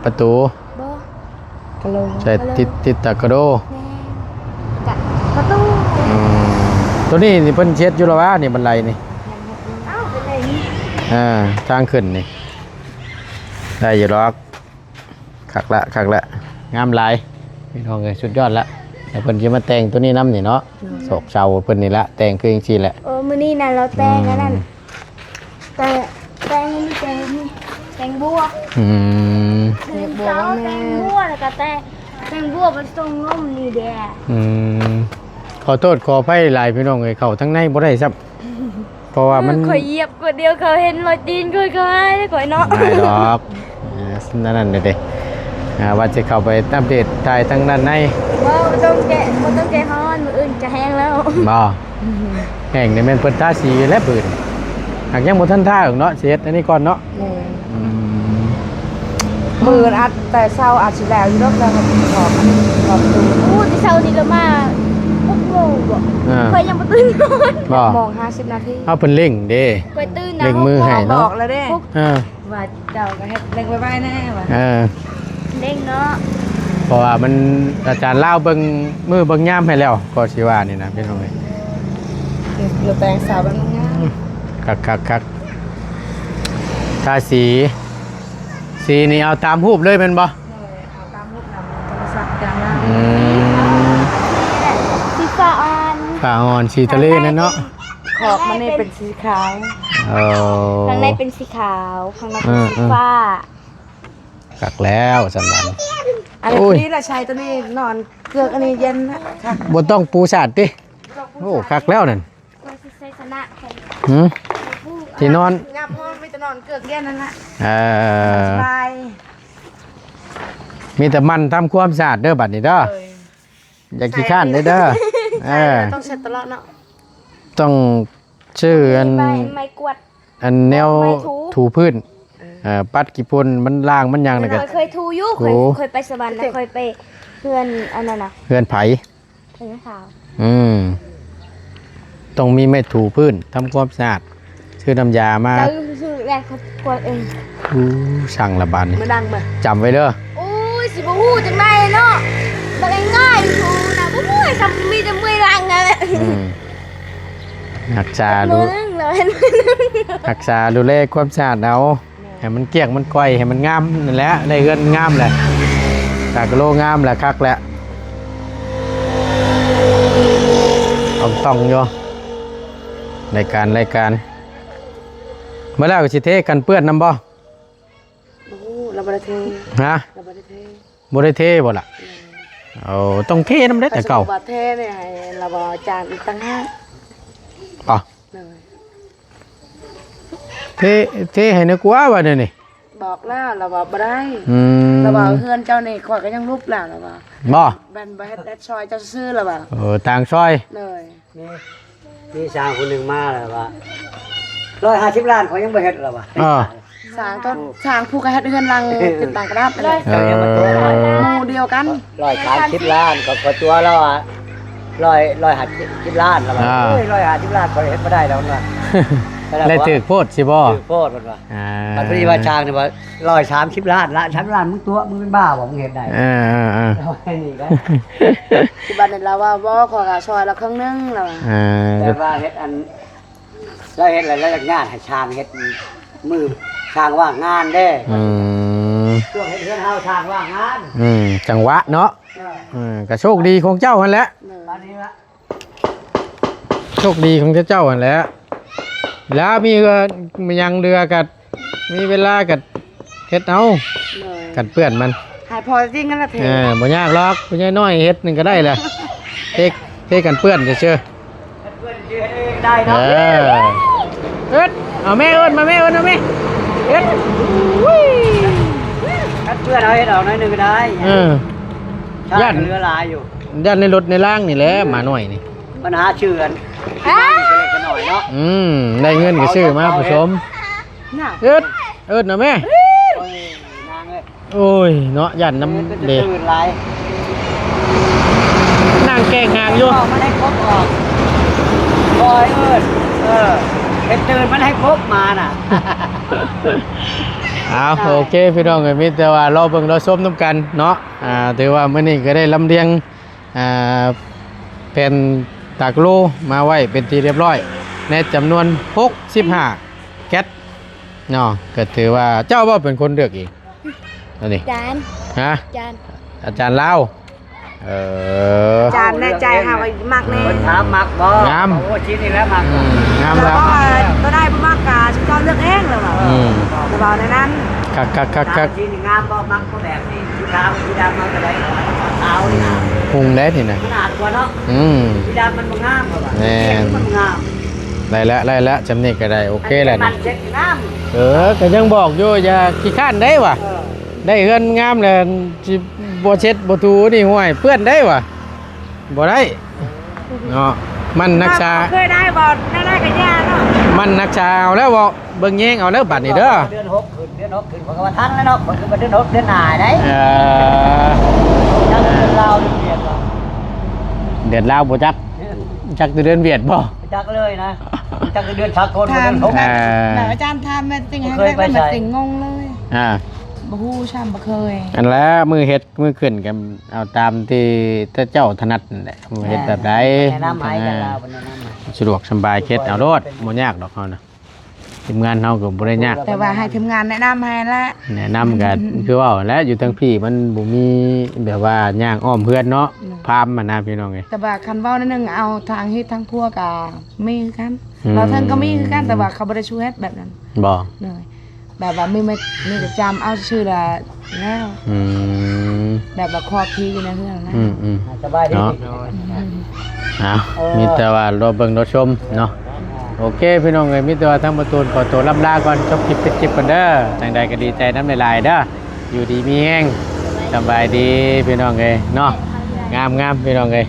ປະຕູ. ບໍ່ ກະໂລ ໃສ່ຕິດ ກະໂລ ຕິດຕາກະໂດ. ແມ່ນ ກະປະຕູ. ອືມ ໂຕນີ້ນີ້ເພິ່ນເຮັດຢູ່ລະຫວ່ານີ້ ບັນໄດນີ້. ເອົ້າ ເປັນໄດນີ້ ອ່າ ທາງຂຶ້ນນີ້ ໄດ້ຢູ່ດອກ. ຄັກລະ ຄັກລະ ງາມຫຼາຍ ພີ່ນ້ອງເອີຍ ສຸດຍອດລະ. ແລ້ວເພິ່ນຊິມາແຕ່ງໂຕນີ້ນຳນີ້ເນາະ. ໂດຍ. ຊອກເສົາເພິ່ນນີ້ລະ ແຕ່ງຄືຈັ່ງຊີ້ແຫຼະ. ເອີ ມື້ນີ້ນະລາວແຕ່ງອັນນັ້ນ ອືມ ແຕ່ງ ແຕ່ງໃຫ້ມີແຕ່ງ ແຕ່ງບົວ. ອືມ ແຕ່ງບົວ ແຕ່ງບົວ ແລ້ວກໍແຕ່ງ ແຕ່ງບົວໄປສົ່ງນົມນີ້ແດະ. ອືມ ຂໍໂທດຂໍອະໄພຫຼາຍ ພີ່ນ້ອງເອີຍ ເຂົ້າທາງໃນບໍ່ໄດ້ຊ້ຳ ເພາະວ່າມັນ ເອີ ຂ້ອຍຢຽບກວດດຽວ ເຂົາເຫັນລອຍຕີນຂ້ອຍ ເຂົາອາຍເດ້ຂ້ອຍເນາະ. ອາຍດອກ ເອີ ນັ້ນໆ ເດ້ ອ່າ ວ່າຊິເຂົ້າໄປອັບເດດຖ່າຍທາງດ້ານໃນ. ບໍ່ ບໍ່ຕ້ອງແຈະ ບໍ່ຕ້ອງໃຈຮ້ອນ ມື້ອື່ນຈະແຫ້ງແລ້ວ. ບໍ່ ແຫ້ງນີ້ແມ່ນເພິ່ນທາສີແລ້ວບຶດ ຫາກຍັງບໍ່ທັນທາດອອກເນາະ ຊິເຮັດອັນນີ້ກ່ອນເນາະ. ແມ່ນ ອືມ ມື້ອື່ນອາດແຕ່ເຊົ້າອາດຊິແລ້ວຢູ່ດອກ ແລ້ວກໍອອກ ອອກປະຕູ. ໂອ້ ແຕ່ເຊົ້ານີ້ລາວມາຫົກໂມງບໍ? ອ່າ ຂ້ອຍຍັງບໍ່ຕື່ນນອນ. ບໍ່ ຫົກໂມງຫ້າສິບນາທີ. ເອົາ ເພິ່ນເລັ່ງເດ້ ຂ້ອຍຕື່ນນະ ເລັ່ງມືໃຫ້ເນາະ ບອກແລ້ວເດ້. ອ່າ ວ່າເຈົ້າກໍເຮັດເລັ່ງໄວໆແດ່ວ່າ. ເອີ ເລັ່ງເນາະ ເພາະວ່າມັນ ອາຈານລາວເບິ່ງມື້ເບິ່ງຍາມໃຫ້ແລ້ວ ກໍຊິວ່ານີ້ນະ ພີ່ນ້ອງເອີຍ. ແຕ່ງສາວແບບງາມ ຄັກໆໆ. ທາສີ ສີນີ້ເອົາຕາມຮູບເລີຍແມ່ນບໍ່? ເອີ ເອົາຕາມຮູບນຳໂທລະສັບຈາກລາວ. ອືມ ສີຟ້າອ່ອນ ຟ້າອ່ອນ ສີທະເລນັ້ນເນາະ. ຂອບມັນນີ້ເປັນສີຂາວ. ເອີ ຂ້າງໃນເປັນສີຂາວ ຂ້າງນອກເປັນສີຟ້າ. ເອີໆ ຄັກແລ້ວຊັ້ນບາດນີ້. ອັນນີ້ ໂອ້ຍ ດີລະ ໃຊ້ໂຕນີ້ນອນເກືອກ ອັນນີ້ເຢັນນະ. ບໍ່ຕ້ອງປູສາດຕິ? ໂອ້ ຄັກແລ້ວນັ້ນ. ຫື? ທີ່ນອນ ຍາມຮ້ອນມີແຕ່ນອນເກືອກເຢັນນັ້ນລະ. ເອີ ສະບາຍ ມີແຕ່ໝັ່ນທຳຄວາມສະອາດເດີບາດນີ້ເດີ. ຢ່າຂີ້ຄ້ານເດີ. ເອີ ຕ້ອງເຊັດຕະຫຼອດເນາະ. ຕ້ອງຊື້ອັນ ໄມ້ ໄມ້ກວາດ ອັນແນວ ໄມ້ຖູ ຖູພື້ນ. ເອີ ເອີ ປັດຂີ້ຝຸ່ນມັນລ້າງມັນຫຍັງນະ. ຂ້ອຍເຄີຍຖູຢູ່ ຂ້ອຍ ຂ້ອຍໄປສະຫວັນນະ ຂ້ອຍໄປເຮືອນອັນນັ້ນນະ. ເຮືອນໃຜ? ເຮືອນສາວ. ອືມ ຕ້ອງມີໄມ້ຖູພື້ນ ທຳຄວາມສະອາດ. ຊື້ນ້ຳຢາມາ ເຈົ້າຊື້ແລ້ວ ກວດເອງ. ອູ້ ສັ່ງລະບາດນີ້ ມາດັງມາ ຈຳໄວ້ເດີ. ໂອ້ຍ ຊິບໍ່ຮູ້ຈັ່ງໃດເນາະ ບັກງ່າຍໆ ຖູນະ ບໍ່ເມື່ອຍຊ້ຳ ມີແຕ່ເມື່ອຍຫຼັງຫັ້ນແຫຼະ. ອືມ ຮັກສາດູ ເມື່ອຍຫຼັງ ຮັກສາດູແລຄວາມສະອາດເອົາ ແມ່ນ ໃຫ້ມັນກ້ຽງມັນກ້ອຍ ໃຫ້ມັນງາມນັ້ນແຫຼະ ໄດ້ເຮືອນງາມແຫຼະ ຕາກະໂລງາມແຫຼະ ຄັກແຫຼະ ອອງຕອງຢູ່ ໄດ້ການ ໄດ້ການ. ມື້ແລ້ວກໍຊິເທກັນເປື້ອນນຳບໍ່? ບໍ່ຮູ້ ລາວບໍ່ໄດ້ເທ. ຮະ? ລາວບໍ່ໄດ້ເທ. ບໍ່ໄດ້ເທບໍ່ລະ? ແມ່ນ. ໂອ້ ຕ້ອງເທນຳເດ້ແຕ່ເກົ່າ. ວ່າເທນີ້ໃຫ້ລາວວ່າຈານອີກຕ່າງຫາກ. ອໍ ໂດຍ. ເທ ເທໃຫ້ໜ້ອຍກວ່າວ່າແນວນີ້. ບອກແລ້ວ ລາວວ່າບໍ່ໄດ້. ອືມ ລາວວ່າເຮືອນເຈົ້ານີ້ຂ້ອຍກໍຍັງລຸກແລ້ວ ລາວວ່າ. ບໍ່? ແມ່ນບໍ່ເຮັດ ເຮັດຊ່ອຍເຈົ້າຊື່ໆ ລາວວ່າ. ເອີ ຕ່າງຊ່ອຍ. ໂດຍ. ມີ ມີຊ່າງຜູ້ໜຶ່ງມາແລ້ວວ່າ ຮ້ອຍຫ້າສິບລ້ານ ຂ້ອຍຍັງບໍ່ເຮັດ ລາວວ່າ. ເອີ ຊ່າງຕ້ອງ ຊ່າງຜູ້ກໍເຮັດເຮືອນຫຼັງ ເປັນຕ່າງກະດັບ. ເອີ ໝູ່ດຽວກັນ ຮ້ອຍສາມສິບລ້ານ ກໍ ກໍຕົວະລາວວ່າ ຮ້ອຍ ຮ້ອຍຫ້າສິບລ້ານ ລາວວ່າ. ເອີ ໂອ້ຍ ຮ້ອຍຫ້າສິບລ້ານ ຂ້ອຍເຮັດບໍ່ໄດ້ດອກ ລາວວ່າ. ແລ້ວຖືກໂພດຊິບໍ່? ຖືກໂພດເພິ່ນວ່າ ອ່າ ບັດພໍດີວ່າຊ່າງນີ້ວ່າ ຮ້ອຍສາມສິບລ້ານລະ ສາມສິບລ້ານ ມຶງຕົວະ ມຶງເປັນບ້າບໍ່ ມຶງເຮັດໄດ້ ເອີໆໆ ເອົາໄວ້ນີ້ນະ ທີ່ບັດນີ້ລາວວ່າ ບໍ່ ຂ້ອຍກໍຊ່ອຍລາວເຄິ່ງໜຶ່ງ ລາວວ່າ ເອີ ແຕ່ວ່າເຮັດອັນ ລາວເຮັດແລ້ວ ລາວຢາກຍາດໃຫ້ຊ່າງເຮັດ ມື້ຊ່າງວ່າງງານເດ້ ອືມ ຊ່ວງເຮັດເຮືອນເຮົາຊ່າງວ່າງງານ ອືມ ຈັງຫວະເນາະ ເອີ ເອີ ກໍໂຊກດີຂອງເຈົ້າຫັ້ນແຫຼະ ເອີ ບັດນີ້ລະ ໂຊກດີຂອງເຈົ້າຫັ້ນແຫຼະ ລາວມີເຮືອນ ມີຫຍັງເຫຼືອກໍ ມີເວລາກໍເຮັດເອົາ ໂດຍ ກັນເປື້ອນມັນ ໃຫ້ພໍຈິງນັ້ນລະເທ ເອີ ບໍ່ຍາກດອກ ຜູ້ໃຫຍ່ນ້ອຍເຮັດໜຶ່ງກໍໄດ້ແຫຼະ ເທ ເທກັນເປື້ອນຊື່ໆ ກັນເປື້ອນຊື່ໆ ເຮັດເອງໄດ້ເນາະ ເອີ ເອີ້ນ ເອົາແມ່ ເອີ້ນມາແມ່ ເອີ້ນມາແມ່ ເຮັດ ກັນເປື້ອນເຮົາເຮັດອອກໜ້ອຍໜຶ່ງກໍໄດ້ ເອີ ຢ້ານເຫຼືອຫຼາຍຢູ່ ຢ້ານໃນລົດໃນລາງນີ້ແຫຼະ ໝານ້ອຍນີ້ ບັນຫາເຊື່ອນ ເອີ ເລັກນ້ອຍເນາະ ອືມ ໄດ້ເງິນກໍຊື້ມາປະສົມ ນະ ເອີ້ນ ເອີ້ນນະແມ່ ໂອ້ຍ ນາງເອີຍ ໂອ້ຍ ເນາະ ຢ້ານນຳເດ້ ເອີ ເປັນຕື່ນຫຼາຍ ນັ່ງແກ້ຫາງຢູ່ ອອກມາໃຫ້ຄົບອອກ ບໍ່ໃຫ້ເອີ້ນ ເອີ ເປັນຕື່ນມັນໃຫ້ຄົບມານະ ເອົາ ໂອເຄ ພີ່ນ້ອງເອີຍ ມີແຕ່ວ່າລໍເບິ່ງລໍຊົມນຳກັນເນາະ ອ່າ ຖືວ່າມື້ນີ້ກໍໄດ້ລຳລຽງ ອ່າ ແຜ່ນຕາກໂລມາໄວ້ເປັນທີ່ຮຽບຮ້ອຍ ໃນຈຳນວນຫົກສິບຫ້າແກັດເນາະ ກໍຖືວ່າເຈົ້າບໍ່ເປັນຄົນເລືອກເອງ ອັນນີ້ ອາຈານ ຮະ ອາຈານ ອາຈານລາວ ເອີ ອາຈານແນ່ໃຈຫາວ່າມັກແນ່ ເພິ່ນຖາມມັກບໍ່ ງາມ ໂອ້ ຊີ້ນນີ້ແຫຼະມັກ ອືມ ງາມແລ້ວ ແລ້ວກໍຕົວໃດບໍ່ມັກກະເຈົ້າເລືອກເອງ ແລ້ວວ່າ ອືມ ແລ້ວເວົ້າແນວນັ້ນ ຄັກໆໆໆ ຊີ້ນນີ້ງາມບໍ່ ມັກບໍ່ແບບນີ້ ສີຂາວ ສີດຳ ມັກກໍໄດ້ ຂາວນີ້ນະ ອືມ ຮຸ່ງໄດ້ນີ້ນະ ຂະໜາດກວ່າເນາະ ອືມ ສີດຳມັນບໍ່ງາມ ເຂົາວ່າ ແມ່ນ ມັນບໍ່ງາມ ໄດ້ແລ້ວ ໄດ້ແລ້ວ ຊ່ຳນີ້ກໍໄດ້ ໂອເຄແລ້ວ ມັນເຊັດງາມ ເອີ ກໍຍັງບອກຢູ່ ຢ່າຂີ້ຄ້ານໄດ້ວ່າ ເອີ ໄດ້ເຮືອນງາມແລ້ວ ຊິບໍ່ເຊັດບໍ່ຖູນີ້ ຫ້ວຍ ເປື້ອນໄດ້ວ່າ ບໍ່ໄດ້ເນາະ ມັນນັກສາ ເຄີຍໄດ້ບໍ່ ໄດ້ກໍຢ່າເນາະ ມັນນັກສາເອົາແລ້ວບໍ່ ເບິ່ງແຍງເອົາເດີບາດນີ້ເດີ ເດືອນຫົກຂຶ້ນ ເດືອນຫົກຂຶ້ນ ເຂົາກໍວ່າທັນແລ້ວເນາະ ເຂົາຄືວ່າເດືອນຫົກ ເດືອນໜ້າໄດ໋ ເອີ ຈັກເດືອນລາວເດືອນຫວຽດບໍ່ ເດືອນລາວບໍ່ຈັກ ຈັກແຕ່ເດືອນຫວຽດບໍ່ ຈັກເລີຍນະ ຈັກແຕ່ເດືອນສາກົນ ເດືອນຫົກ ອ່າ ແມ່ນອາຈານຖາມແມ່ນຕິງ ໃຫ້ແມ່ນຕິງ ງົງເລີຍ ອ່າ ບໍ່ຮູ້ຊ້ຳ ບໍ່ເຄີຍ ອັນລະມື້ເຮັດ ມື້ຂຶ້ນກໍເອົາຕາມທີ່ເຈົ້າຖະໜັດນັ້ນແຫຼະ ເຮັດແບບໃດ ແນະນຳໃຫ້ກັນລາວ ເພິ່ນແນະນຳໃຫ້ ສະດວກສະບາຍ ເຮັດເອົາໂລດ ບໍ່ຍາກດອກເຮົານະ ທີມງານເຮົາກໍບໍ່ໄດ້ຍາກ ແຕ່ວ່າໃຫ້ທີມງານແນະນຳໃຫ້ແຫຼະ ແນະນຳກໍຄືເວົ້າແຫຼະ ຢູ່ທາງພີ້ມັນບໍ່ມີແບບວ່າຍ່າງອ້ອມເຮືອນເນາະ ພາມຫັ້ນນະ ພີ່ນ້ອງເອີຍ ແຕ່ວ່າຄັນເວົ້າໜ້ອຍໜຶ່ງ ເອົາທາງເຮັດທາງຄົວກໍມີຄືກັນ ອືມ ເວົ້າເຖິງກໍມີຄືກັນ ແຕ່ວ່າເຂົາບໍ່ໄດ້ຊູເຮັດແບບນັ້ນ ບໍ່ ໂດຍ ແບບວ່າມີ ມີ ມີແຕ່ຈຳເອົາຊື່ໆລະແລ້ວ ອືມ ແບບວ່າຄອບທີ່ຢູ່ໃນເຮືອນນະ ອືມໆ ສະບາຍດີ ເນາະ ເອົາ ເອີ ມີແຕ່ວ່າລໍເບິ່ງລໍຊົມເນາະ ໂອເຄ ພີ່ນ້ອງເອີຍ ມີແຕ່ວ່າທາງປະຕູນຂໍຕົວລ່ຳລາກ່ອນ ຈົບຄລິບປິດຄລິບກ່ອນເດີ ຈັ່ງໃດກໍດີໃຈນຳຫຼາຍໆເດີ ຢູ່ດີມີແຮງ ສະບາຍດີພີ່ນ້ອງເອີຍເນາະ ງາມໆ ພີ່ນ້ອງເອີຍ.